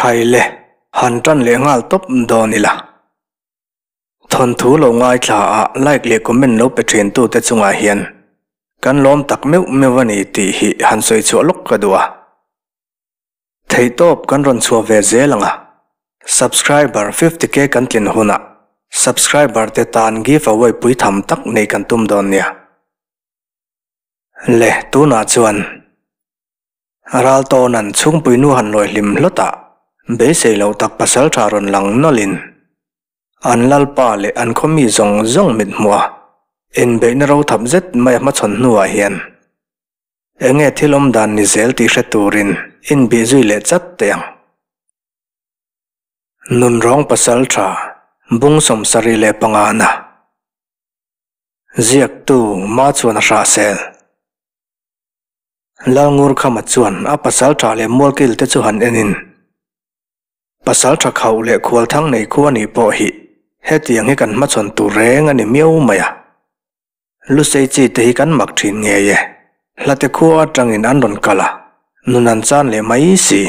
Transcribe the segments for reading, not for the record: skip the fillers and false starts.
Khai le, han tan leh nghal tawp dawn ila. Thawnthu lo ngaithla a like leh comment lo pe thin tute chungah hian kan lawm tak meuh meuh a ni tih hi han sawi chhuah lawk ka duh a. Theihtawp kan rawn chhuah ve zel ang a, subscriber 50k kan tlin hunah subscriber te tan give away pui tham tak nei kan tum dawn nia. Le tunah chuan Raltawna'n chhungpui nu han lawi hlim hlawt ah beisei loh tak pasal tha rawn lang nawlhin an lalpa leh an khaw mi zawng zawng mit hmuh a inbeihna ro thap zet mai a hmachhawn hnuah hian enge thil awm dan ni zel tih hre turin inbih zui leh chat teh ang. Nunrawng pasal tha bung 75 na ziaktu Ma chuan a hrahsel. Lalngurkhama chuan a pasal tha leh mualkil te chu han enin, Pasal tha khauh leh khualthang nei khu a nih pawh hi hetiang hi kan hmachhawn tur reng a ni miau mai a. Lusei chi te hi kan mak thin ngei e. Hlate khua atangin an rawn kal a, nun an chan leh mai si.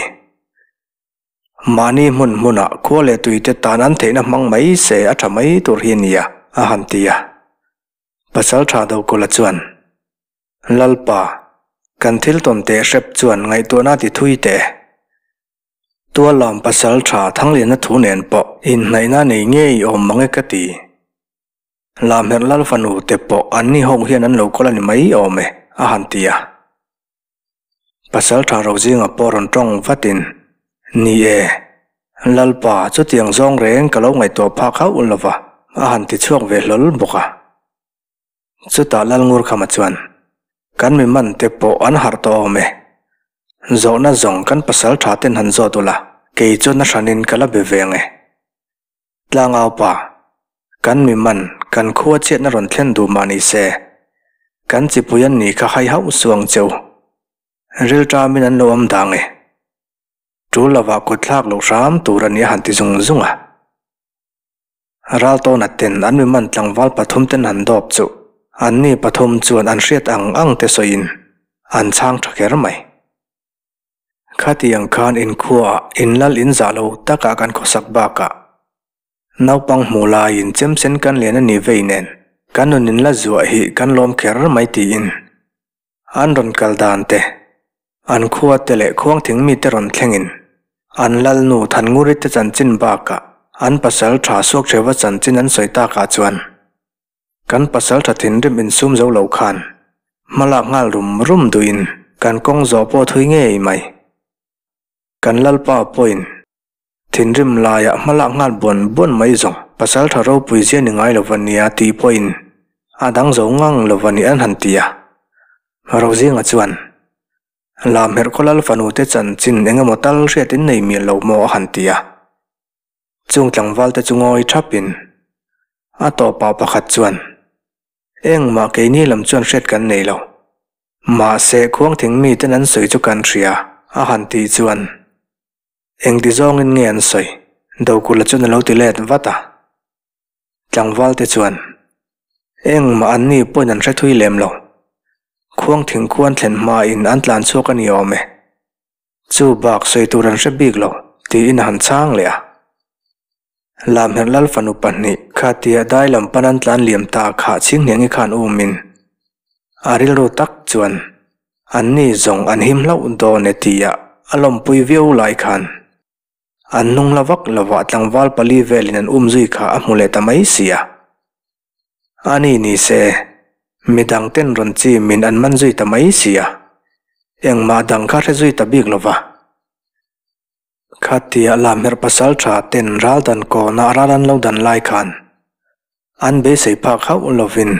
Mahni hmun hmunah khua leh tui te tan an theihna hmang mai se a tha mai tur hi a nia, a han ti a. Pasal tha Dokula chuan. Lalpa, kan thil tawn teh hrep chuan ngaihtuahna ti thui teh. Tualam pasal tha Thangliana thu nen pawh inhnaihna nei ngei awm mang e ka ti. Lamherh Lal fanu te pawh anni ho hian an lo kawl a ni mai awm e, a han ti a. Pasal tha Rozinga pawh rawn tawng vatin, Ni e, Lalpa, chutiang zawng reng ka lo ngaihtuah phak hauh lova, a han ti chhuak ve hlawl bawk a. Chutah Lalngurkhama chuan, Kan mi man te pawh an harh tawh awm e. Zawhna zawng kan pasal tha ten han zawt ula, kei chuan a hranin ka la be ve ang e. Tlangau pa, kan mi man kan khua chhiatna rawn thlen duh mah ni se, kan chipui an nih kha hai hauh suh ang che u. Rilṭamin an lo awm dang e. Ṭul lovah kut thlak loh hram tur a ni a han ti zung zung a. Raltawna ten an mi man tlangval pathum ten han dawp chu anni pathum chuan an hriat ang ang te sawiin an chhang tha kher mai. Khatiang khan inkhuaah inlal inzah lo takah kan khawsak bakah naupang hmuh laiin chemsen kan lian a ni vei nen kan nun inla zuah hi kan lawm kher mai tiin An rawn kal dan te, an khua te leh khuangthing mite rawn thlengin an lalnu Thannguri te chanchin bakah an pasal tha Suakhreva chanchin an sawi takah chuan kan pasal tha thinrim insum zo lo khan hmalak nghal rum rum duhin kan kawng zawh pawh thui ngei mai. Kan lalpa pawhin thinrim laiah hmalak nghal buan buan mai zawng pasal tha ropui zia ni ngai lova nia tih pawhin a dang zo ngang lova ni an han ti a. Rozinga chuan, Lamherh khawlal fanu te chanchin eng emaw tal hriat in nei mial lo maw a han ti a. Chung tlangval te chu ngawi thapin a tawpah pakhat chuan, Engmah keini lam chuan hriat kan nei lo. Mahse khuangthing miten an sawi chu kan hria, a han tih chuan engti zawngin nge an sawi? Dokula chuan a lo ti let vat a. Tlangval te chuan engmah an ni pawhin an hre thui lem lo. Khuangthing khuan thlen hmain an tlan chhuak a ni awm e. Chu bak sawi tur an hre bik lo, tiin a han chhang leh a. Lamherh Lal fanu pahnih khatia dai lam pan an tlan liam ta kha Chhinghniangi khan umin a rilru tak chuan anni zawng an him hlauh dawn e tia a lawmpui viau lai khan an hnung hla vak lovah tlangval pali velin an um zui kha a hmu leh ta mai si a. Ani ni se midang ten rawn chimin an man zui ta mai si a, engmah dang kha hre zui ta bik lova. Khatia Lamherh pasal tha ten ral dan kawna ral an lo dan lai khan an beisei phak hauh lovin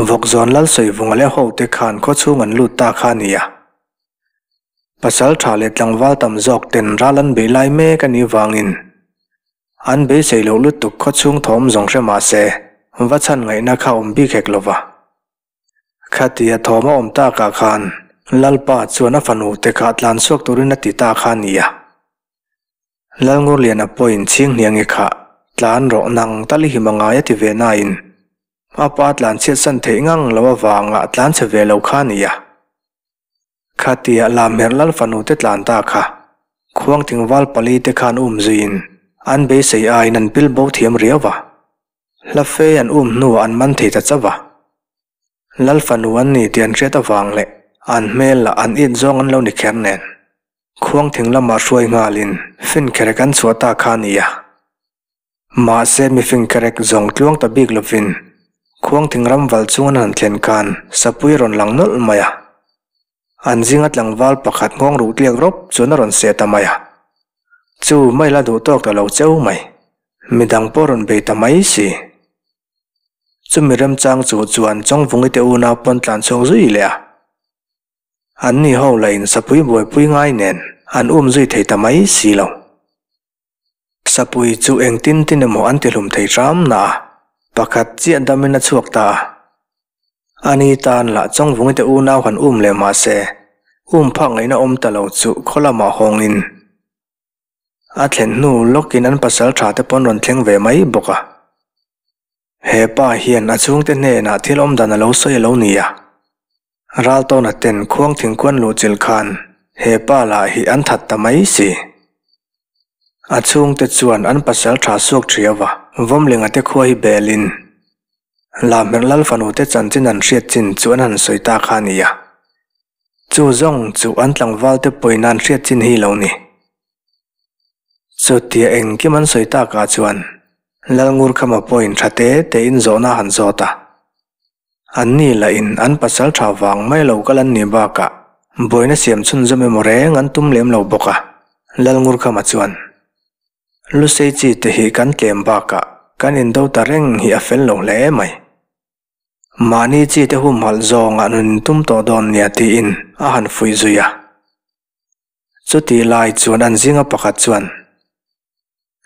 Vawkzawn Lalsawivunga leh hote khan khawchhung an lut ta kha a ni a. Pasal tha leh tlangval tam zawk ten ral an beih lai mek a nih vangin an beisei loh lutuk khawchhung thawm zawng hre mah se va chhan ngaihna kha awm bik hek lova. Khatia thawm a awm takah khan Lalpa chuan a fanu te kha tlan chhuak turin a ti ta kha a ni a. Lalngurliana pawhin Chhinghniangi kha tlan rawh nang tal i him a ngai a ti ve nain a pa tlan chhiatsan theih ngang lo avanga tlan chhe ve lo kha a ni a. Khatia Lamherh Lal fanu te tlan ta kha. Khuangthingval palite khan um zuiin an beisei aiin an pil bo thiam riau va. Hla fe an um hnuah an man thei ta chauh va. Lal fanu an ni tih an hriat avang leh an hmel lah an it zawng an lo ni kher nen. Khuangthing lamah hruai nghalin finkerek an chhuah ta kha a ni a. Mahse mi finkerek zawng tluang ta bik lovin Khuangthing ram val chung an han thlen khan sapui a rawn lang nawlh mai a. An zinga tlangval pakhat nghawng ruh tliak rawp chuan a rawn seh ta mai a. Chu mai la duh tawk ta lo cheu mai. Midang pawh rawn bei ta mai si. Chumi remchang chu chuan Chawngvungi te unau pawn tlan chhuak zui leh a. An ni ho lah in sapui buaipui ngai nen an um zui thei ta mai si lo. Sapui chu engtin tin emaw an ti hlum thei hram na a, pakhat chiah damin a chhuak ta a. Ani tan lah Chawngvungi te unau han um leh mah se, um phak ngaihna awm ta lo chu khaw lamah hawngin a thlen hnu lawkin an pasal tha te pawn rawn thleng ve mai bawk a. He pa hian a chhungte hnenah thil awm dan a lo sawi a lo ni a. Raltawna ten khuang thingkuan luh chilh khan he pa lah hi an that ta mai si. A chhungte chuan an pasal tha suak thiau a, Vawmlinga te khua hi belin Lahmerh Lal fanu te chanchin an hriat chin chu an han sawi ta kha a ni a. Chu zawng chu an tlangval te pawhin an hriat chin hi lo ni. Chutia engkim an sawi takah chuan Lalngurkhama pawhin tha te tein zawhna a han zawt a. An ni lahin an pasal tha vang mai lo kal an nih bakah buaina siam chhunzawm emaw reng an tum lem lo bawk a, Lalngurkhama chuan, Lusei chi te hi kan tlem bakah kan indo ta reng hi a fel lo hle mai. Mahni chi te humhalh zawngah nun intum tawh dawn nia tiin a han fuih zui a. Chutih lai chuan an zinga pakhat chuan,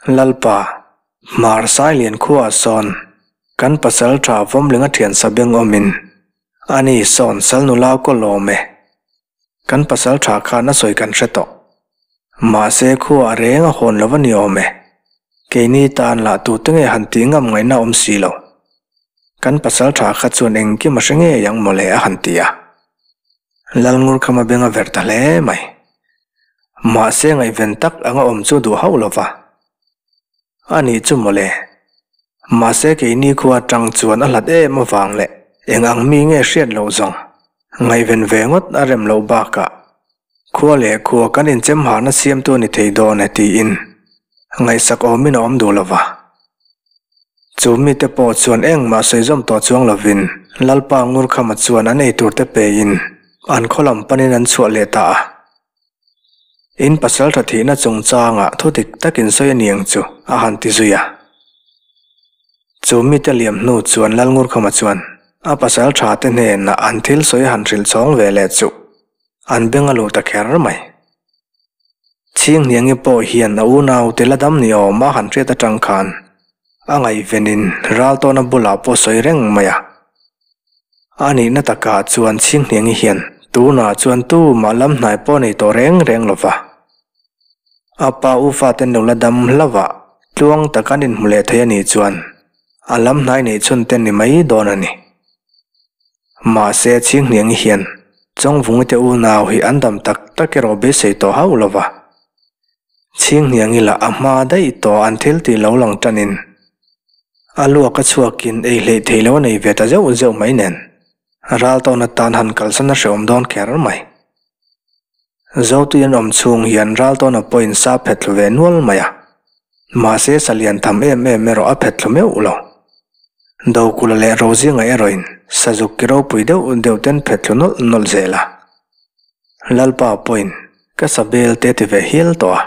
Lalpa, Hmar Sailian khuaah sawn kan pasal tha Vawmlinga thian Sabeng awmin ani sawn sal nula kaw lawm e. Kan pasal tha khan a sawi kan hre tawh. Mahse khuaah reng a hawn lo va ni awm e. Keini tan lah tute nge han tih ngam ngaihna awm si lo. Kan pasal tha kha chuan engkim a hre ngei ang mawle a han ti a. Lalngurkhama beng a verh ta hle mai. Mahse ngaihven tak anga awm chu duh hauh lo va. A nih chu mawle. Mahse keini khua atang chuan a hlat em avang leh eng ang mi nge hriat loh zawng ngaihven ve ngawt a rem loh bakah khua leh khua kan inchem harna siamtu a ni thei dawn e tiin ngaihsak awmin a awm duh lo va. Chu mite pawh chuan engmah sawi zawm tawh chuang lovin Lalpa Ngurkhama chuan an eitur te pein an khaw lam panin an chhuah leh ta a. In pasal tha thihna chungchangah thu dik takin sawi a ni ang chu a han ti zui a. Chu mite liam hnu chuan Lal Ngurkhama chuan a pasal tha te hnenah an thil sawi a han hrilh chhawng ve leh chu an beng a luh ta kher mai. Chhinghniangi pawh hian a unaute la dam ni awm a han hriat atang khan a ngaihvenin Raltawna bulah pawh sawi reng mai a. A nihna takah chuan Chhinghniangi hian tunah chuan tumah lam hnai pawh nei tawh reng reng lo va. A pa u faten lo la dam hlauh a, tluang tak an inhmu leh thei a nih chuan a lam hnai neih chhun te ni mai dawn a ni. Mahse Chhinghniangi hian Chawngvungi te unau hi an dam tak tak erawh beisei tawh hauh lo va. Chhinghniangi lah a hma daih tawh an thil tih lo lang tanin a luak a chhuakin ei hleih thei lo a nei ve ta zeuh zeuh mai nen ral tawn atan han kalsan a hrehawm dawn kher mai. Zotui an awm chhung hian ral tawna pawhin sa phet thlu ve nual mai a, mahse sa lian tham em em erawh a phet thlu meuh lo. Dokula leh Rozinga erawhin sazuk ki ropui deuh deuh ten phet thlu nawlh nawlh zel a. Lalpa pawhin ka sa bel te ti ve hial tawh a.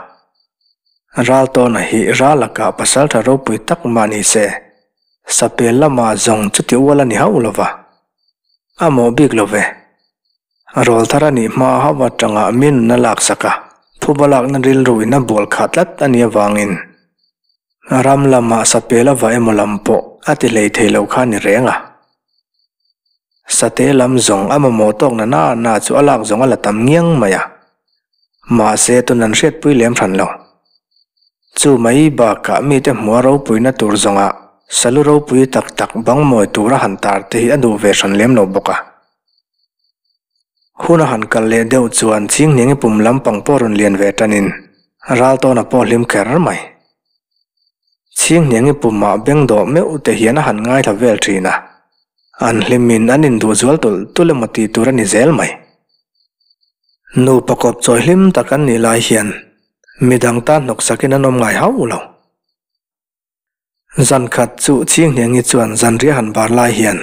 Ral tawna hi ral lakah pasaltha ropui tak mah ni se, sa pel lamah zawng chuti ual a ni hauh lo va. A mawh bik lo ve. Rawl thar a nih hma hauh atanga mi nunna laksak a, phuba lakna rilru in a bual khah tlat a nih avangin ram lamah sapel a va emaw lam pawh a ti hlei thei lo kha a ni reng a. Sate lam zawng a mamawh tawk na na na chu a lak zawng a la tam ngiang mai a. Mahse tun an hriatpui lem hran lo. Chu mai bakah mite hmua ropuina tur zawngah salu ropui tak tak bang mawi tura han tar te hi a duh ve hran lem lo bawk a. Hun a han kal leh deuh chuan Chhinghniangi pum lampang pawh rawn lian ve tanin. Raltawna pawh hlim kher mai. Chhinghniangi pumah beng dawh meuh te hian a han ngaithla vel thin a, an hlimin an induh zual tulh tulh emaw tih tur a ni zel mai. Nupa kawp chawi hlim tak an nih lai hian midang tan hnawksakin an awm ngai hauh lo. Zan khat chu Chhinghniangi chuan zanriah han bar lai hian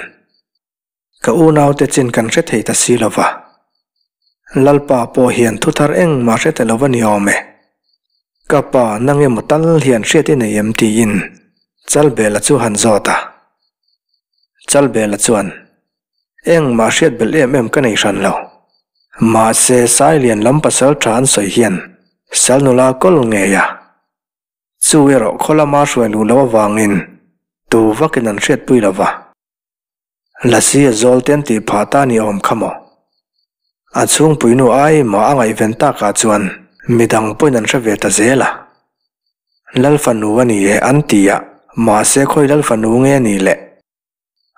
Ka unaute chin kan hre thei ta si lo va. Lalpa pawh hian thu thar engmah hre ta lo va ni awm e. Ka pa nang emaw tal hian hriat i nei em tiin Chalbela chu han zawt a. Chalbela chuan, Engmah hriat belh em em ka nei hran lo. Mahse Sailian lam pasal tha an sawi hian sal nula kawl ngei a. Chu erawh khaw lama hruai luh loh avangin tu vakin an hriatpui lo va. Lasi a zawl te an tih phah ta ni awm kha maw? A chhungpuinu ai mah a ngaihven takah chuan midang pawhin an hre ve ta zel a. Lal fanu a ni e an ti a, mahse khawi lal fanu nge a nih le?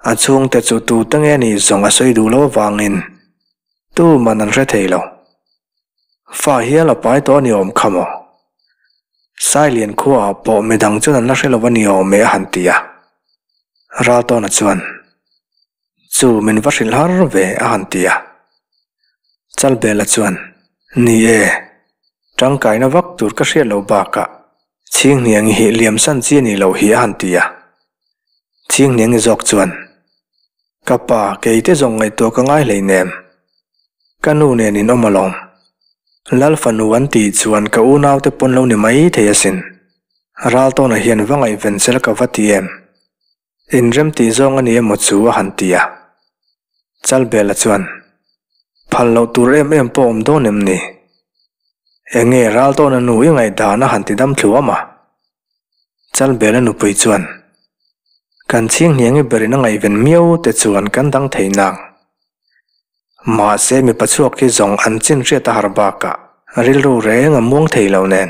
A chhungte chu tute nge a nih zawng a sawi duh lo avangin tuman an hre thei lo. Fa hial a pai tawh a ni awm kha maw? Sailian khuaah pawh midang chuan an la hre lo a ni awm e a han ti a. Raltawna chuan, Chu min va hrilh har ve a han ti a. Chalbela chuan, Ni e, tangkaina vak tur ka hriat loh bakah Chhinghniangi hi liamsan chi a nih loh hi a han ti a. Chhinghniangi zawk chuan, Ka pa, kei te zawng ngaihtuah ka ngai hleinem. Ka nu nen in awm alawm. Lal fanu an tih chuan ka unaute pawn lo ni mai thei asin. Raltawna hian va ngaihven sela ka va ti em? Inrem tih zawng a ni emaw chu a han ti a. Chalbela chuan, Phal loh tur em em pawh awm dawn em ni? Enge Raltawna nu i ngaihdan a han ti dam thluam a? Chalbela nupui chuan, Kan chhinghniangi berin a ngaihven miau te chuan kan dang thei nang. Mahse mipa chhuak hi zawng an chin hriat a har bakah rilru reng a muang thei lo nen.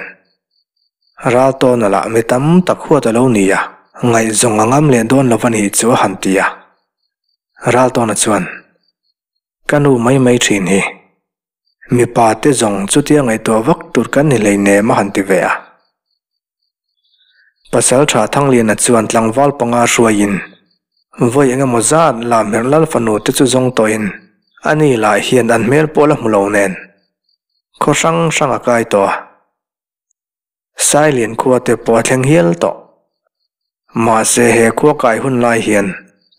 Raltawna lah mi tam tak huat a lo ni a, ngaihzawng a ngam leh dawn lo va nih chu a han ti a. Raltawna chuan, Ka nu mai mai thin hi. Mipa te zawng chutia ngaihtuah vak tur kan ni hleinem a han ti ve a. Pasal tha Thangliana chuan tlangval panga hruaiin vawi eng emaw zat Lamherh Lal fanu te chu zawng tawhin ani lah hian an hmel pawh la hmu lo nen khaw hrang hrang a kai tawh a. Sailian khua te pawh a thleng hial tawh. Mahse he khua kai hun lai hian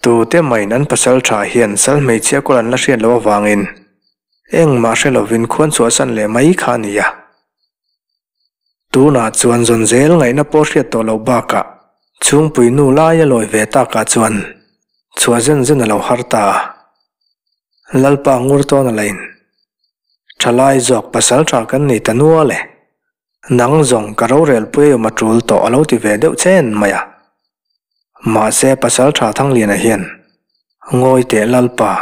tute maiin an pasal tha hian sal hmeichhia kawl an la hriat loh avangin engmah hre lovin khuan chhuahsan leh mai kha a ni a. Tunah chuan zawn zel ngaihna pawh hriat tawh loh bakah chhungpui nu laia lawi ve takah chuan chhuah zen zen a lo har ta a. Lalpa ngur tawn a lain, Thalai zawk pasal tha kan nei ta nual e. Nang zawng ka rorel pui awm a tul tawh a lo ti ve deuh chen mai a. Mahse pasal tha Thangliana hian, Ngawi teh Lalpa,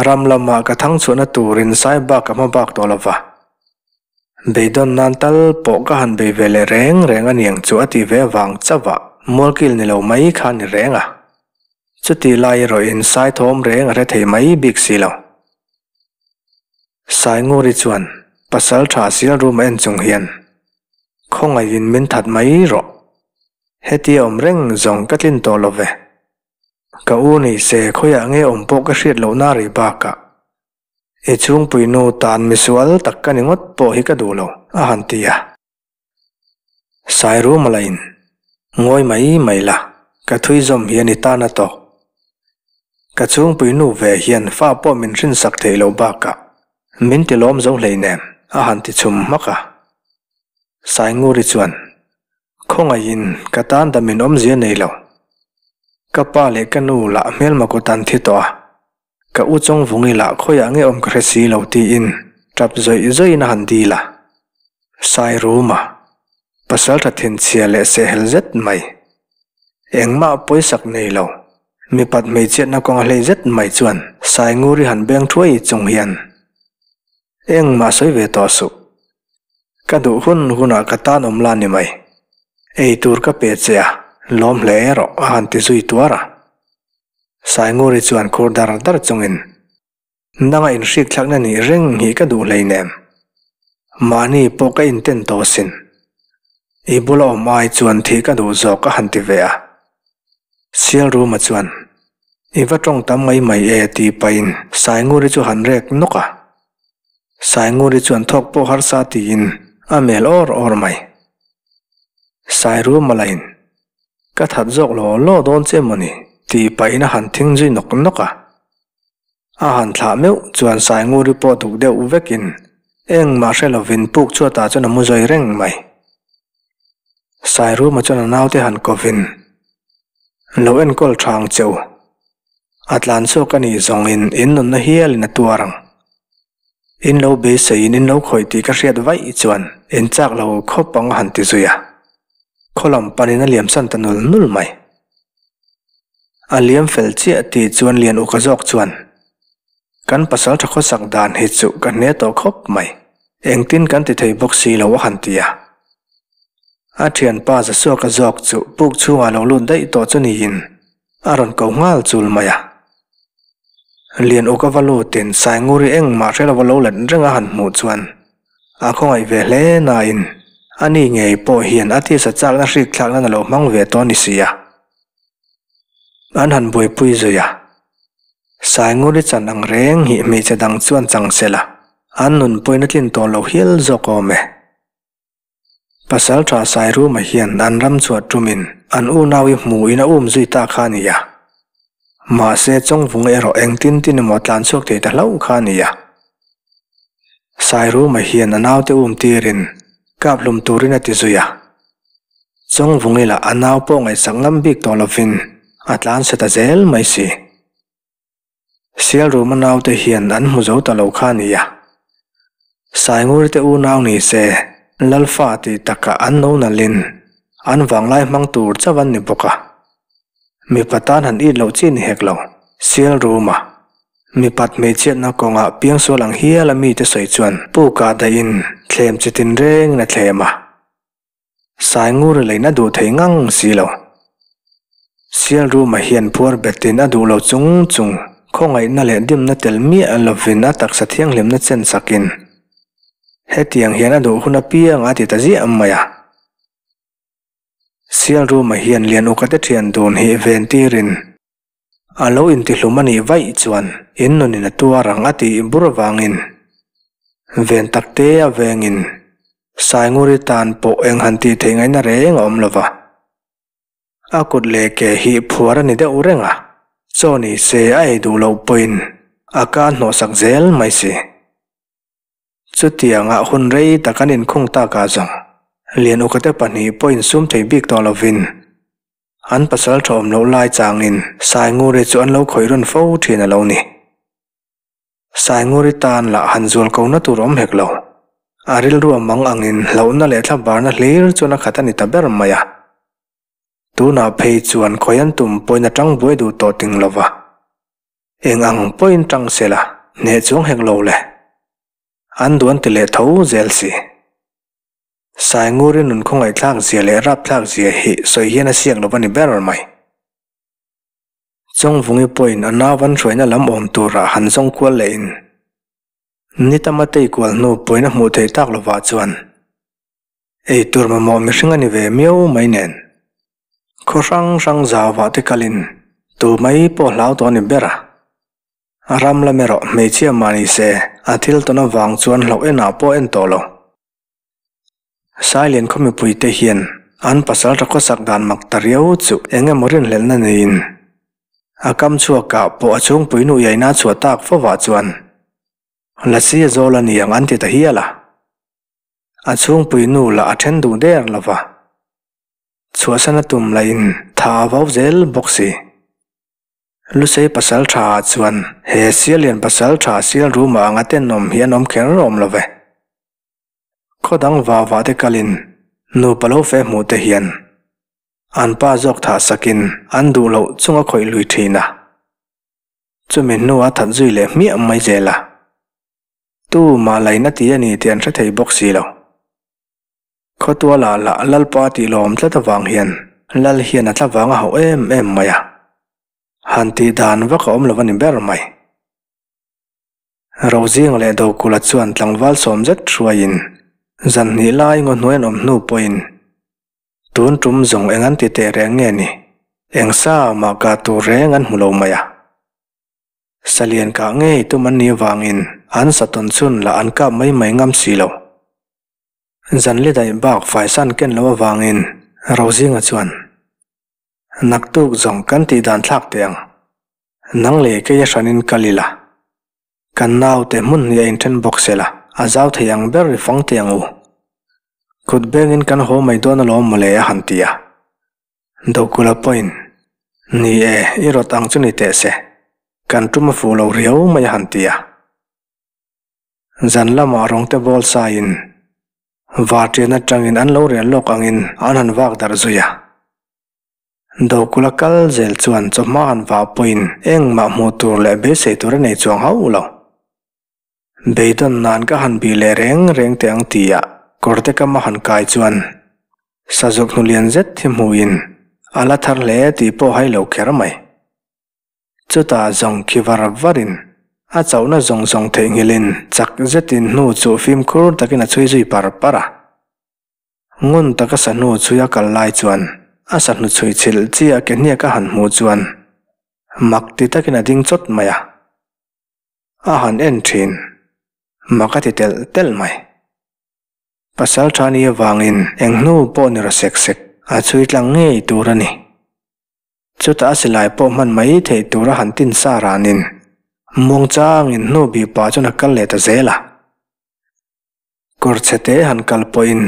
ram lamah ka thang chhuahna turin sai bak ka hma bak tawh lova. Beidawn nan tal pawh ka han bei ve leh reng reng a niang chu a ti ve vang chauh a, mualkil ni lo mai kha a ni reng a. Chuti lai erawhin sai thawm reng a hre thei mai bik si lo. Sainguri chuan pasal tha sial rum a en chung hian, Khawngaihin min that mai rawh. Hetia awm reng zawng ka tlin tawh lo ve. Ka u ni se khawiah nge awm pawh ka hriat lohna rei bakah I chhungpui nu tan misual tak ka ni ngawt pawh hi ka duh lo, a han ti a. Sairuma lain, Ngawi mai mai la, ka thui zawm hian i tan a tawk. Ka chhungpui nu ve hian fa pawh min hrinsak theih loh bakah min ti lawm zo hleinem, a han ti chhum hmak a. Sainguri chuan, Khawngaihin ka tan dam in awmzia nei lo. Ka pa leh ka nu lah hmelma kut an thi tawh a. Ka u chawng vungi lah khawiah nge awm ka hre si lo tiin tap zawih zawihin a han dil a. Sairuma, pasal tha thinchhia leh sehhel zet mai. Engmah pawisak nei lo, mipat hmeichhiatna kawng a hlei zet mai chuan Sainguri han beng thuai chung hian engmah sawi ve tawh suh. Ka duh hun hunah ka tan awm la ni mai. Ei tur ka pe che a, lawm hle erawh a han ti zui tuar a. Sainguri chuan khur dar dar chungin, Nanga inhrikthlakna nih reng hi ka duh hleinem. Mahni pawh ka inten tawh asin. I bula awm ai chuan thih ka duh zawk a han ti ve a. Sialruma chuan, I va tawng tam mai mai e tih pahin Sainguri chu han rek nawk a. Sainguri chuan thawk pawh harsa tiin a mel awr awr mai. Sairuma lahin, Ka that zawk law law dawn che mawni tih pahin a han thing zui nawk nawk a. A han thlah meuh chuan Sainguri pawh duk deuh vekin engmah hre lovin puk chhuatah chuan a mu zawi reng mai. Sairuma chuan a naute han kovin, Lo enkawl tha ang che u. A tlan chhuak a nih zawngin in nunna hialin a tuar ang. In lo beiseiin in lo khawih tih ka hriat vaih chuan in chak lo khawp ang a han ti zui a. Khaw lam panin a liamsan ta nul nul mai. A liam fel chiah tih chuan Lian Uka zawk chuan, Kan pasal tha khawsak dan hi chu ka hne tawh khawp mai. Engtin kan ti thei bawk si lo a han ti a. A thianpa Zasuaka zawk chu puk chhungah lo lut daih tawh chu niin a rawn ko nghal chul mai a. Lian Uka va lutin Sainguri engmah hre lova lo let reng a han hmuh chuan a khawngaih ve hle nain ani ngei pawh hian a tisa chakna hrikthlak nan a lo hmang ve tawh a ni si a. An han buaipui zui a. Sainguri chan ang reng hi hmeichhe dang chuan chang se la, an nun pawhin a tlin tawh lo hial zawk awm e. Pasalṭha Sairuma hian an ram chhuah ṭumin an unaui hmuhin a um zui ta kha a ni a. Mahse, Chawngvunga erawh engtin tin emaw tlan chhuak thei ta hlauh kha a ni a. Sairuma hian a naute um tirin kap hlum turin a ti zui a. Chawngvungi lah a nau pawh ngaihsak ngam bik tawh lovin a tlan se ta zel mai si. Sialruma naute hian an hmu zo ta lo kha a ni a. Sainguri te unau ni se, Lalfa tih takah an no nalhin an vanglai hmang tur chauh an ni bawk a. Mipa tan han it loh chi ni hek lo, Sialruma mipat hmeichhiatna kawngah piangsual ang hial a mite sawi chuan pukah daihin thlem chi tinrengin a thlem a. Sainguri leina duh thei ngang si lo. Sialruma hian phuar betin a duh lo chung chung khawngaihna leh dimna tel miah lovin a taksa thianghlimna chen sakin hetiang hian a duh hun apiang a ti ta ziah mai a. Sialruma hian Lian Ukate thian dun hi ven tirin a lo intihlum a nih vaih chuan in nunin a tuar ang a tih bur avangin ven takte a vengin Sainguri tan pawh eng han tih theih ngaihna reng a awm lo va. A kut leh ke hi phuar a ni deuh reng a, chaw ni se a ei duh loh pawhin a ka hnawhsak zel mai si. Chutianga hun rei tak an inkhung takah zawng Lian Ukate pahnih pawh insum thei bik tawh lovin an pasal tha awm loh lai changin Sainguri chu an lo khawih rawn fo thin a lo ni. Sainguri tan lah han zual ko na tur awm hek lo. A rilru a mang angin hlauhna leh thlabarna hlir chuan a khat a ni ta ber mai a. Tunah phei chuan khawi an tum pawhin a tang buai duh tawh ting lo va. Eng ang pawhin tang se la, hneh chuang hek lo le. An duan ti leh tho zel si. Sainguri nun khawngaihthlak zia leh rapthlak zia hi sawi hian a siak lo va ni ber mai. Chawngvungi pawhin a nau an hruaina lam awm turah han zawng kual lehin ni tama tei kual hnu pawhin a hmuh theih tak lovah chuan ei tur mamawh mihring a ni ve miau mai nen khaw hrang hrang zauvah te kalin tu mai pawh hlau tawh a ni ber a. A ram lam erawh hmeichhia mah ni se a thil tawn avang chuan hlauh enah pawh en tawh lo. Sailian khaw mipuite hian an pasal tha khawsak dan mak ta riau chu eng emaw rinhlelhna neiin a kam chhuakah pawh a chhungpui nu iaina a chhuah tak fovah chuan Lasi a zawl a ni ang an ti ta hial a. A chhungpui nu lah a then duh der lo va, chhuahsan a tum lahin tha a vau zel bawk si. Lusei pasal tha ah chuan he Sialian pasal tha Sialruma anga tenawm hi an awm kher awm lo ve. Khaw dang va va te kalin nupa lo fe hmuh te hian an pa zawk thah sakin an duh loh chunga khawih lui thin a. Chumi hnua that zui leh hmiah mai zel a. Tu mah lain a ti a ni tih an hre thei bawk si lo. Khawtuala lah Lalpa tih lawm tlat avang hian Lal hian a thlavang a hauh em em mai a. Han tih dan vak a awm lo a ni ber mai. Rozing leh Dokula chuan tlangval sawm zet hruaiin. Zan hnih lai ngaw hnuai an awm hnu pawhin tun tum zawng eng an ti teh reng nge ni? Eng sa mah kah tur reng an hmu lo mai a. Salian kah ngei tum an nih avangin an sa tawn chhun lah an kap mai mai ngam si lo. Zan li daih bak faisan ken lo avangin Rozinga chuan, Naktuk zawng kan tih dan thlak teh ang. Nang leh kei a hranin kal ila. Kan naute hmun hnih a inthen bawk sela, a zau thei ang ber ri fang teh ang u. Kut bengin kan haw mai dawn alawm mawle a han ti a. Dokula pawhin, Ni e, i rawt ang chu ni teh se. Kan tum a fuh lo riau mai a han ti a. Zan lamah rawngte bawl saiin varṭian aṭangin an lo rial lawk angin an han vak darh zui a. Dokula kal zel chuan chawhma han vah pawhin engmah hmuh tur leh beisei tur a nei chuang hauh lo. Beidawn nan ka han bih leh reng reng teh ang tia kawrte kama han kai chuan sazuk hnu lian zet hi hmuhin a la thar hle tih pawh hai lo kher mai. Chutah zawng khi var varin a chauhna zawng zawng theihnghilhin chak zetin hnu chu fimkhur takin a chhui zui par par a. Ngun taka sahnu chhui a kal lai chuan a sahnu chhui chhilh chi a ke hniak a han hmuh chuan mak ti takin a ding chawt mai a. A han en thin, mak a ti telh telh mai. Pasal tha ni avangin eng hnu pawh ni raw sek sek a chhui tlang ngei tur a ni. Chutah a silai pawh hman mai theih tura han tin sa ranin muangchangin hnu bih pah chuan a kal leh ta zel a. Kawr chhe te han kal pawhin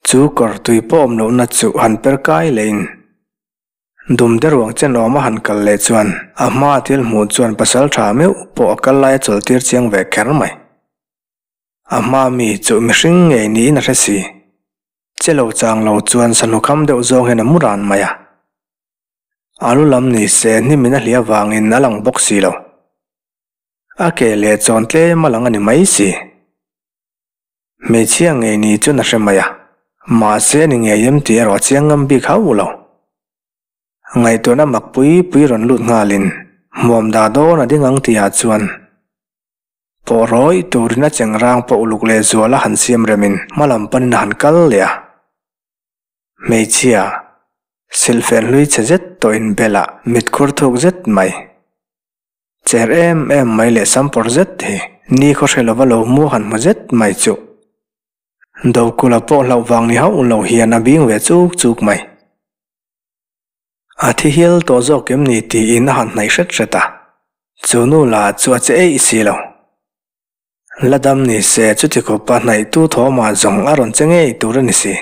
chu kawr tui pawh awm lohna chu han per kai lehin dum de ruang chen awma han kal leh chuan a hmaa thil hmuh chuan pasal tha meuh pawh a kal lai a chawlhtir chiang ve kher mai. A hmaa mi chu mihring ngei niin a hre si. Che lo chang lo chuan sahnu kham deuh zawng hian a mu ran mai a. A lu lam ni se hnimin a hliah vangin a lang bawk si lo. A ke leh chawn tlem a lang a ni mai si. Hmeichhia ngei ni chuan a hre mai a, mahse a ni ngei em tih erawh a chiang ngam bik hauh lo. Ngaihtuahna mak pui pui rawn lut nghalin hmuam dah dawn a ding ang tihah chuan Pawh rawih turin a chengrang pawh uluk leh zual a han siam remin hma lam panin a han kal leh a. Hmeichhia, silhfen hlui chhe zet tawh inbel ah mitkhur thuk zet mai, cher em em mai leh sampawr zet hi ni khaw hre lova lo hmu han hmu zet mai chuh. Dokula pawh hlauh vang ni hauh lo hian a bing ve chuk chuk mai. A thi hial tawh zawk em ni tiin a han hnaih hret hret a, chu nu lah chu a che eih si lo. La dam ni se chuti khawpa hnaihtu thawmah zawng a rawn che ngei tur a ni si.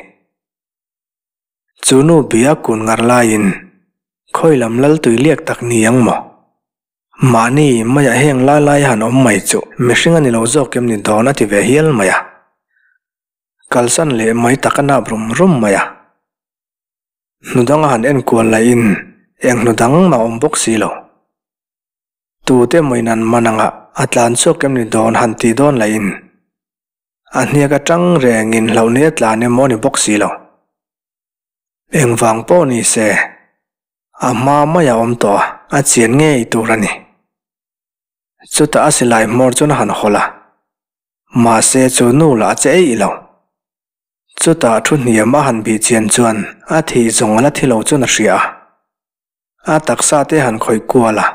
Chu nu bia kun ngar laiin khawi lam lal tui liak tak ni ang maw? Mahni maiah heng lai lai a han awm mai chu mihring a ni lo zawk em ni dawn a ti ve hial mai a. Kalsan leh mai tak a nap rum rum mai a. Hnu dang a han enkual laihin eng hnu dang mah awm bawk si lo. Tute mawiin an man anga a tlan chhuak em ni dawn han tih dawn laihin a hniak atang rengin hlauhni a tlan emaw ni bawk si lo. Engvang pawh ni se a hma mai a awm tawh a, a chian ngei tur a ni. Chutah a silai hmawr chuan a han hawlh a, mahse chu nu lah a che eih lo. Chutah thu hniam a han bih chian chuan a thih zawng a la thi lo chuan a hria a. A taksa te han khawih kual a,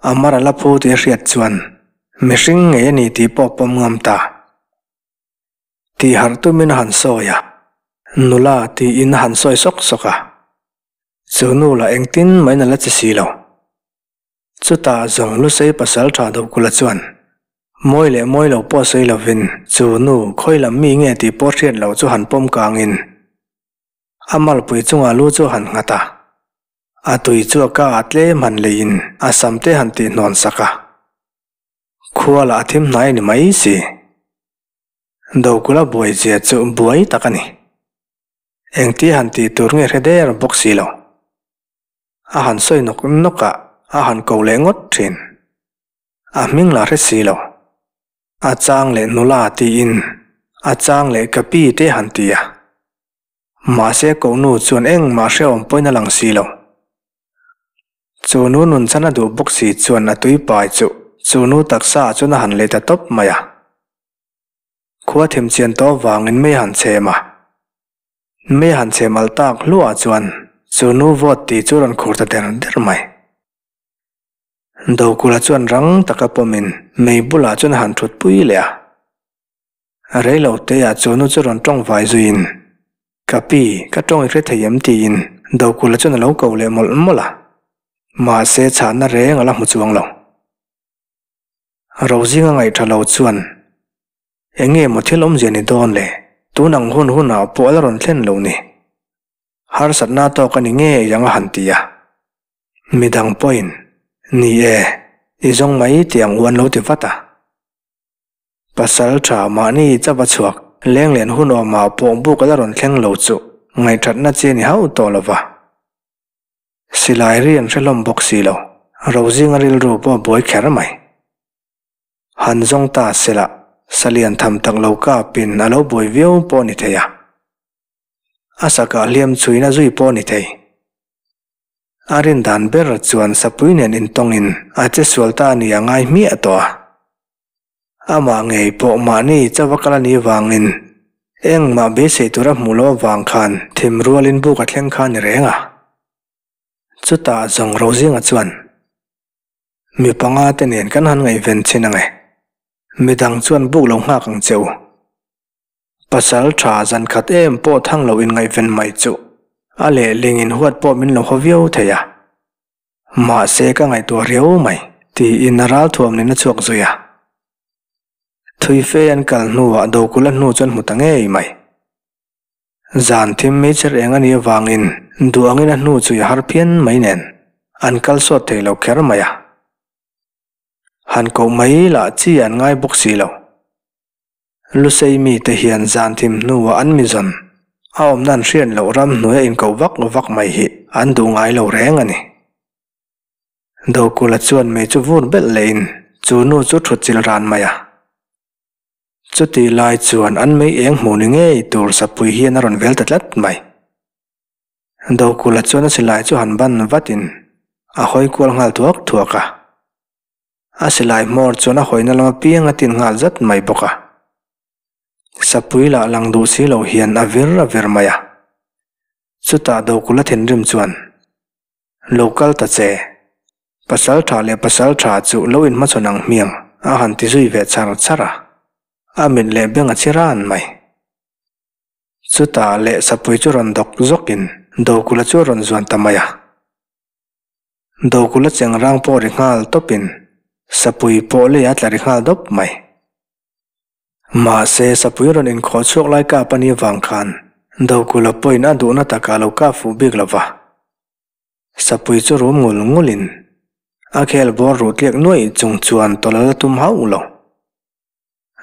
a mar a la phu tih a hriat chuan mihring ngei a ni tih pawh pawm ngam ta. Tih harh tumin a han sawi a, nula tiin a han sawi sawk sawk a. Chu nu lah engtin mahin a la che si lo. Chutah zawng Lusei pasal tha Dokula chuan mawi leh mawi lo pawh sawi lovin chu nu khawi lam mi nge tih pawh hriat loh chu han pawm kangin a malpui chungah lu chu a han nghat a, a tui chu a ka ah tlem han leiin a sam te han tih hnawn sak a, khua lah a thim hnai a ni mai si. Dokula buai zia chu buai tak a ni. Engtia han tih tur nge hre der bawk si lo. A han sawi nawk nawk a, a han ko leh ngawt thin. A hming lah hre si lo. A chang leh nula tiin a chang leh ka pi te han ti a. Mahse kohnu chuan engmah hrehawm pawhin a lang si lo. Chu nu nun chhan a duh bawk si chuan a tui pai chu chu nu taksa ah chuan a han lei ta tawp mai a. Khua thim chian tawh vangin mei han chhem a. Mei han chhem al tak hluah chuan chu nu vawt tih chu a rawn khur ta der der mai. Dokula chuan rang taka pawmin mei bulah chuan a han thut pui leh a. Reilo teah chu nu chu rawn tawng vai zuiin, Ka pi, ka tawng i hre thei em? tiin Dokula chuan a lo ko leh mawlh mawlh a. Mahse chhahna reng a la hmu chuang lo. Rozinga ngaihṭha lo chuan, Eng nge maw thil awmzia ni dawn le? Tun ang hun hunah pawh a la rawn thlen lo ni. Harsatna tawk a ni ngei ang a han ti a. Midang pawhin, Ni e, i zawng mai tih ang u an lo ti vat a. Pasal tha mahni chauh a chhuak, leng len hun awmah pawh buk a la rawn thleng lo chu ngaihthatna chi a ni hauh tawh lo va. Silai ri an hre hlawm bawk si lo, Rozinga rilru pawh a buai kher mai. Han zawng ta sela, salian tham tak lo kapin a lo buai viau pawh a ni thei a. A sakah hliam chhuina zui pawh a ni thei. A rin dan ber chuan sapui nen intawngin a che sual ta a ni a ngai hmiah tawh a. Amah ngei pawh mahni chauh a kal a nih vangin engmah beisei tura hmuh loh avang khan thim rualin buk a thleng kha a ni reng a. Chutah zawng Rozinga chuan, Mi panga te nen kan han ngaihven chin ang e. Midang chuan buk lo nghak ang che u. Pasal tha zan khat em pawh thang lo inngaihven mai chu a lehling in huat pawh min lo haw viau thei a. Mahse ka ngaihtuah riau mai tiin a ral thuam nen a chhuak zui a. Thui fe an kal hnuah Dokula hnu chuan hmu ta ngei mai. Zan thim meichher eng a nih avangin duh angin a hnu chui a har phian mai nen an kal sawt thei lo kher mai a. Han koh mai lah chi an ngai bawk si lo. Lusei mite hian zan thim hnuah an mizawn a awmna an hriat loh ram hnuaia inkoh vak vak mai hi an duh ngai lo reng a ni. Dokula chuan mei chu vur belh lehin chu nu chu thut chil ran mai a. Chuti lai chuan an mei eng hmuh ni ngei tur sapui hian a rawn vel ta tlat mai. Dokula chuan a silai chu han ban vatin a hawi kual nghal thuak thuak a. A silai hmawr chuan a hawina lam apiang a tin nghal zat mai bawk a. Sapui lah lang duh si lo hian a vir a vir mai a. Chutah Dokula thinrim chuan, Lo kal ta che. Pasal tha leh pasal tha chu lo inhmachhawn ang hmiang a han ti zui ve char char a. A mit leh beng a chi ran mai. Chutah leh sapui chu rawn dawk zawkin Dokula chu a rawn zuan ta mai a. Dokula chengrang pawh ri nghal tawpin sapui pawh lei a tla ri nghal dawp mai. Mahse sapui rawn inkhawh chhuak lai kap a nih vang khan Dokula pawhin a duhna takah lo kap fuh bik lo va. Sapui chu rum ngul ngulin a khel bawr ruh tliak nuaih chung chuan tawlh a la tum hauh lo.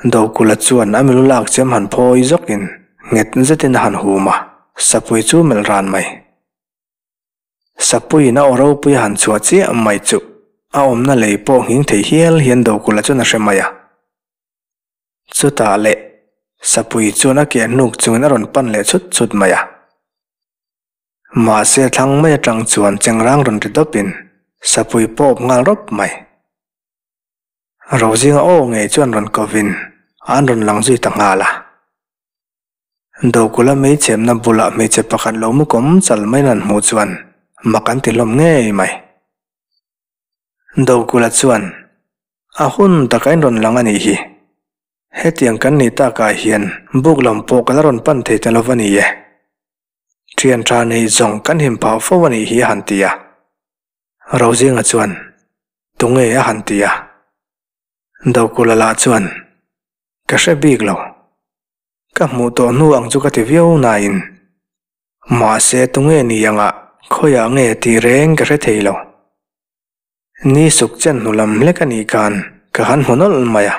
Dokula chuan a milu lak chem han phawi zawkin nghet zetin a han hum a, sapui chu melh ran mai. Sapuiin a aw ropui a han chhuah chiah mai chu a awmna lei pawh nghing thei hial hian Dokula chuan a hre mai a. Chutah leh Sapui chuan a ke hnuk chungin a rawn pan leh chhut chhut mai a. Mahse thlang mai atang chuan chengrang rawn ri dawpin Sapui pawp nghal rawp mai. Rozinga aw ngei chuan rawn kovin an rawn lang zui ta nghal a. Dokula meichhemna bulah hmeichhe pakhat lo mu kawm chal mai nan hmuh chuan mak an ti hlawm ngei mai. Dokula chuan, A hun taka in rawn lang a nih hi. Hetiang kan nih takah hian buk lam pawh ka la rawn pan thei ta lo va ni e. Thian tha neih zawng kan him phah fo a nih hi a han ti a. Rozinga chuan, Tunge a han ti a. Dokula lah chuan, Ka hre bik lo. Ka hmuh tawh hnu ang chu ka ti viau nain mahse tunge ni anga khawiah nge tih reng ka hre thei lo. Ni suk chen hnu lam hlek a nih khan ka han hmu nawlh mai a.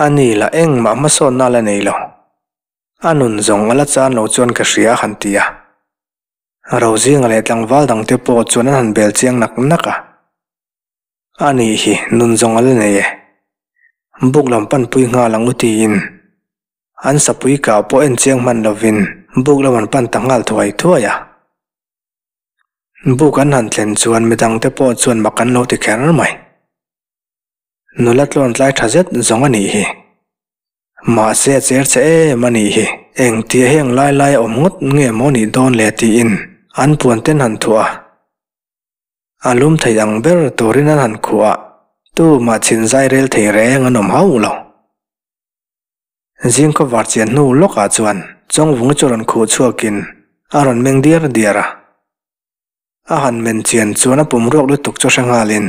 A ni lah engmah hmasawnna la nei lo. A nun zawng a la chan lo chuan ka hria a han ti a. Rozinga leh tlangval dangte pawh chuan an han bel chiang nak nak a. A nih hi, nun zawng a la nei e. Buk lam panpui nghal ang u tiin an sapui kah pawh en chiang hman lovin buk lam an pan ta nghal thuai thuai a. Buk an han thlen chuan midangte pawh chuan mak an lo ti kher mai. Nula tlawn tlai tha zet zawng a nih hi. Mahse a cher che em a nih hi, engtia heng lai lai a awm ngawt nge maw nih dawn le tiin an puan ten han thuah a. A lum thei ang ber turin an han khuh a, tumah chhin zai rel thei reng an awm hauh lo. Zing khawvar chian hnu lawkah chuan Chawngvungi chu rawn khuh chhuakin a rawn meng diar diar a. A han men chian chuan a pum ruak lutuk chu hre nghalin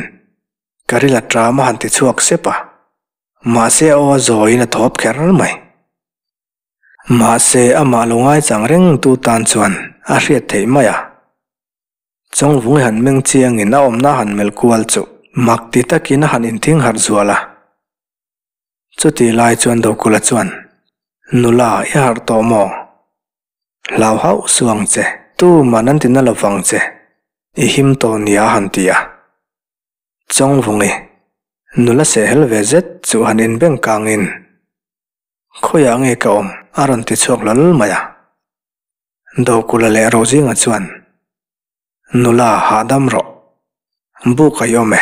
ka ril a ṭam a han ti chhuak sep a, mahse a aw a zawiin a thawp kher mai. Mahse amah lo ngaichang rengtu tan chuan a hriat theih mai a. Chawngvungi han meng chiangin a awmna han melh kual chu mak ti takin a han inthing harh zual a. Chuti lai chuan Dokula chuan, Nula, i harh tawh maw? Hlau hauh suh ang che, tuman an tina lo vang che, i him tawh nia a han ti a. Chawngvungi, nula sehhel ve zet chu han inbeng kangin, Khawiah nge ka awm? a rawn ti chhuak hlawl mai a. Dokula leh Rozinga chuan, Nula, hahdam rawh. Buk a i awm e.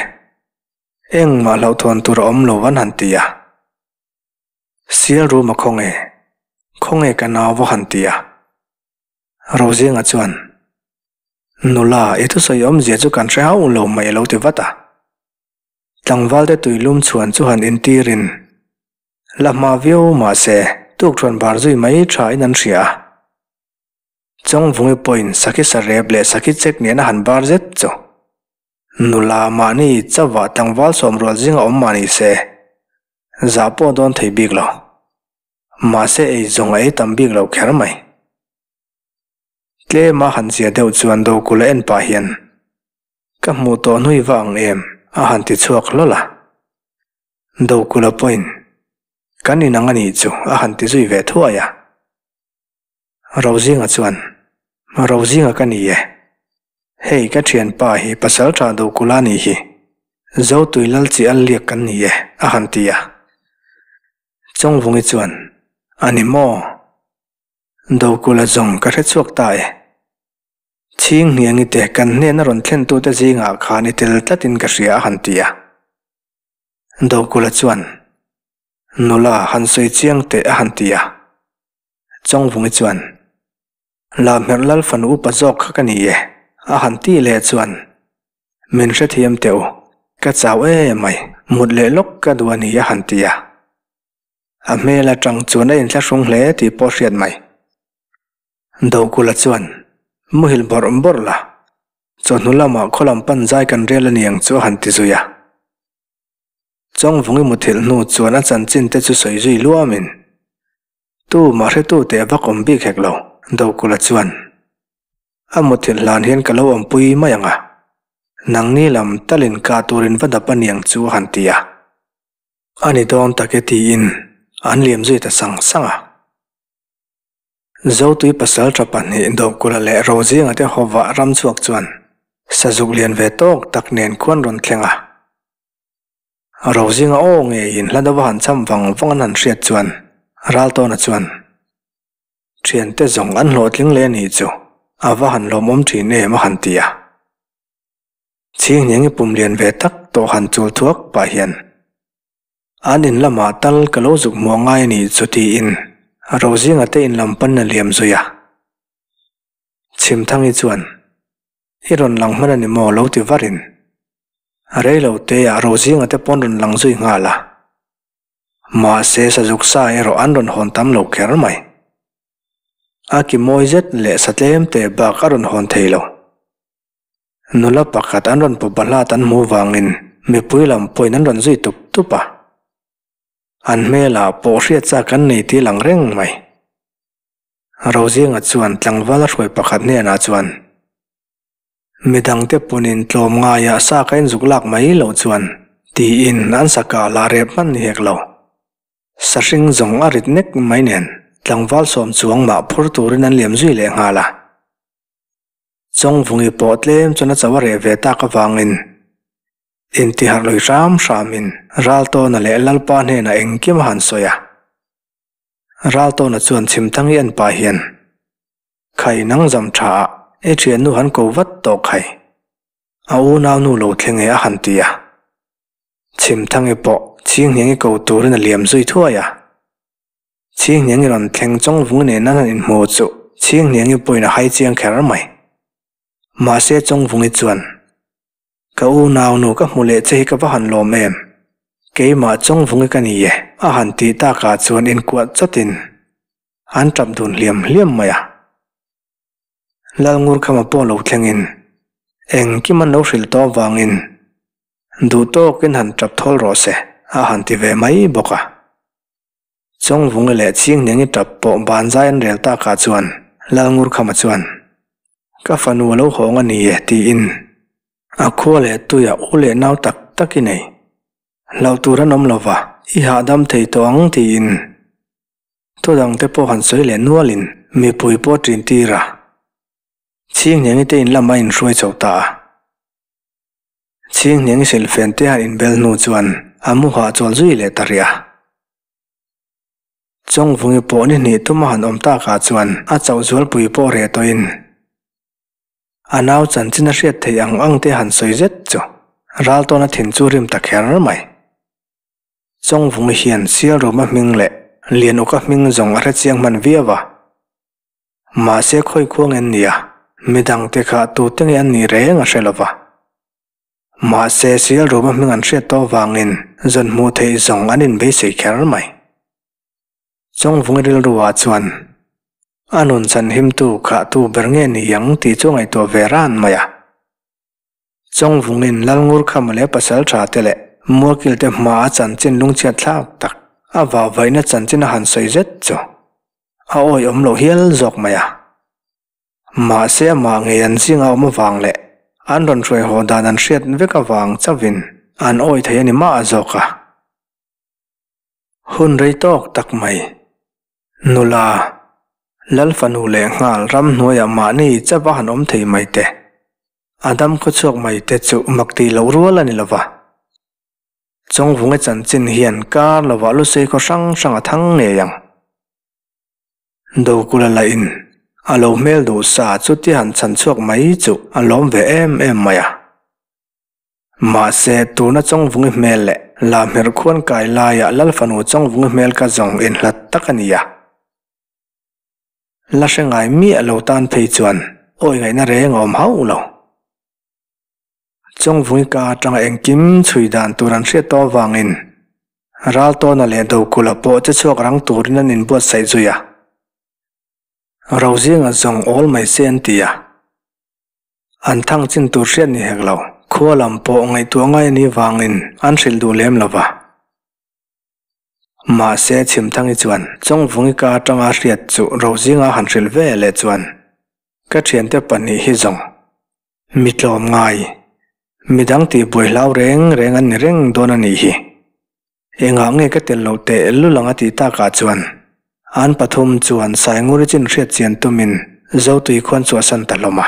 Engmah hlauhthawn tur a awm lo an han ti a. Sial rum a khaw nge? Khaw nge ka nau va han ti a. Rozinga chuan, Nula, i thusawi awmzia chu kan hre hauh lo mai a lo ti vat a. Tlangvalte tuilum chhuan chu han intirin, La hma viau mahse, tukṭhuan bar zui mai thain an hria a. Chawngvungi pawhin sakhi sarep leh sakhi chek nena han bar zet chu nula mahni chauhah tlangval sawmrual zinga awm mah ni se, zah pawh dawn thei bik lo. Mahse ei zawng a ei tam bik lo kher mai. Tlema han zia deuh chuan Dokula en pah hian, Ka hmuh tawh hnui va ang em? a han ti chhuak hlawl a. Dokula pawhin, Kan inang a nih chu a han ti zui ve thuai a. Rozinga chuan, Rozinga ka ni e. Hei ka thianpa hi pasal tha Dokula nih hi. Zotui lal chi al liak kan ni e, a han ti a. Chawngvungi chuan, A ni maw? Dokula zawng ka hre chhuak ta e. Chhing hniangi te kan hnena rawn thlentute zingah khan i tel tlatin ka hria a han ti a. Dokula chuan, Nula han sawi chiang teh a han ti a. Chawngvungi chuan, Lahmerh lal fanu upa zawk kha ka ni e, a han tih leh chuan, Min hrethiam teh u, ka chau em mai, mut leh lawk ka duh a ni a han ti a. A hmel atang chuan a inthlahrung hle tih pawh hriat mai. Dokula chuan, Muhil bawrh bawrh la, chawhnu lamah khawlam pan zai kan rel a ni ang chu a han ti zui a. Chawngvungi muthilh hnu chuan a chanchin te chu sawi zui luamin, Tu mah hretu teh vak awm bik hek lo, Dokula chuan. A muthilh hlan hian ka lo awmpui mai ang a, nangni lam talin kah turin va dap a niang chu a han ti a. A ni dawn tak e tiin an liam zui ta sang sang a. Zotui pasalṭha pahnih Dokula leh Rozinga te hawvah ramchhuak chuan sazuk lian ve tawk tak nen khuan rawn thleng a. Rozinga aw ngeiin hla deuha han cham vang vang an han hriat chuan Raltawna chuan, Thiante zawng an hlawhtling leh a nih chu, a va han lawmawm thin em a han ti a. Chhinghniangi pum lian ve tak tawh han chul thuak pah hian, An in lamah tal ka lo zuk hmuh ngai a nih chu tiin Rozinga te in lam pan a liam zui a. Chhimthangi chuan, I rawn lang hman a ni maw lo ti varin. Rei lo te ah Rozinga te pawn rawn lang zui nghal a. Mahse sazuk sa erawh an rawn hawn tam lo kher mai. A ki mawi zet leh sa tlem te bak a rawn hawn thei lo. Nula pakhat an rawn pawp bahlat an hmuh vangin mipui lam pawhin an rawn zui tup tup a. An hmelah pawh hriat chak an nei tih lang reng mai. Rozinga chuan tlangval a hruai pakhat hnenah chuan, Midangte pawnin tlawm ngaiah sa ka inzuk lak mai loh chuan, tiin an sa kah lah rep hman ni hek lo. Sa hring zawng a rit nek mai nen tlangval sawm chuang mah phur turin an liam zui leh nghal a. Chawngvungi pawh tlem chuan a cho a reh ve tak avangin intiharh lui hram hramin Raltawna leh Lalpa hnenah engkim a han sawi a. Raltawna chuan chhimthang i en pah hian, Khai nang zam tha ah i thiannu han ko vat tawh khai. A unau nu lo thleng e a han ti a. Chhimthangi pawh chhing hniang i ko turin a liam zui thuai a. Chhinghniangi rawn thleng Chawngvungi nen an han inhmu chu Chhinghniangi pawhin a hai chiang kher mai. Mahse Chawngvungi chuan, Ka unaunu ka hmu leh che hi ka va han lawm em? Keimah Chawngvungi ka ni e, a han tih takah chuan inkuah chawtin an tap dun hliam hliam mai a. Lalngurkhama pawh lo thlengin engkim an lo hrilh tawh avangin duh tawkin han tap thawl rawh se a han ti ve mai bawk a. Chawngvungi leh Chhinghniangi tap pawh banzai an rel takah chuan Lalngurkhama chuan Ka fanu a lo hawng a ni e tiin a khua leh tuia u leh nau tak tak i nei. Hlauh tur an awm lova i hahdam thei tawh ang tiin Thu dangte pawh han sawi leh nualin mipui pawh ṭin tir a, Chhinghniangi te in lam a inhruai chho ta a. Chhinghniangi silhfen te han inbel hnu chuan a mu hahchawl zui leh ta rih a. Chawngvungi pawh ni hnih thum a han awm takah chuan a chauh zualpui pawh reh tawhin a nau chanchin a hriat theih ang ang te han sawi zet chu Raltawna thin chu rim ta kher mai. Chawngvungi hian Sialruma hming leh Lianuka hming zawng a hrechiang hman viau a. Mahse khawi khuang en nia, midangte kha tute nge an nih reng a hre lo va. Mahse Sialruma hming an hriat tawh vangin zawn hmuh theih zawng an inbeisei kher mai. Chawngvungi rilruah chuan a nun chhanhimtu kha tu ber nge ni ang tih chu a ngaihtuah ve ran mai a. Chawngvungin Lalngurkhama leh pasal tha te leh Mualkil te hma a chanchin lungchhiat thlak tak a vahvaihna chanchin a han sawi zet chu a awihawm loh hial zawk mai a. Mahse amah ngei an zinga awm avang leh an rawn hruai haw dan an hriat vek avang chauhin an awih thei a ni mah zawk a. Hun rei tawk tak mai. Nula, Lal fanu leh nghal ramhnuaiah mahni chauh a han awm thei mai te. A dam khawchhuak mai te chu mak tih loh rual a ni lova. Chawngvunga chanchin hian kar lovah lusei khaw hrang hrang a thang ngei ang. Dokula lahin a lo hmel duh sa chutia han chhan chhuak mai chu a lawm ve em em mai a. Mahse, tuna Chawngvungi hmel leh Lahmerh khuan kai laia Lalfanu Chawngvungi hmel ka zawng inhlat tak a ni a. La hre ngai miah lo tan phei chuan awi ngaihna reng a awm hauh lo. Chawngvungi ka atanga engkim chhui dan tur an hriat tawh avangin Raltawna leh Dokulha pawh che chhuak rang turin an inbuatsaih zui a. Rozinga zawng awl mai se an ti a. An thang chin tur hriat ni hek lo. Khua lam pawh ngaihtuah ngai a nih vangin an hrilh duh lem lo va. Mahse Chhimthangi chuan Chawngvungi ka atanga hriat chu Rozinga han hrilh ve leh chuan ka thiante pahnih hi zawng mi tlawm ngai, midang tih buai hlau reng reng an ni reng dawn a nih hi. Engah nge ka tel loh teh lul ang a tih takah chuan an pathum chuan Sainguri chin hriat chian tumin Zotui khuan chhuahsan ta hlawm a.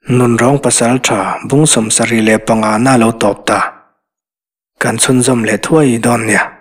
Nunrawng pasal tha bung 75 na lo tawp ta. Kan chhunzawm leh thuai dawn nia.